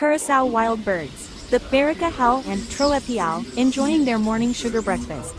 Curacao wild birds, the Barika Hel and Troepial, enjoying their morning sugar breakfast.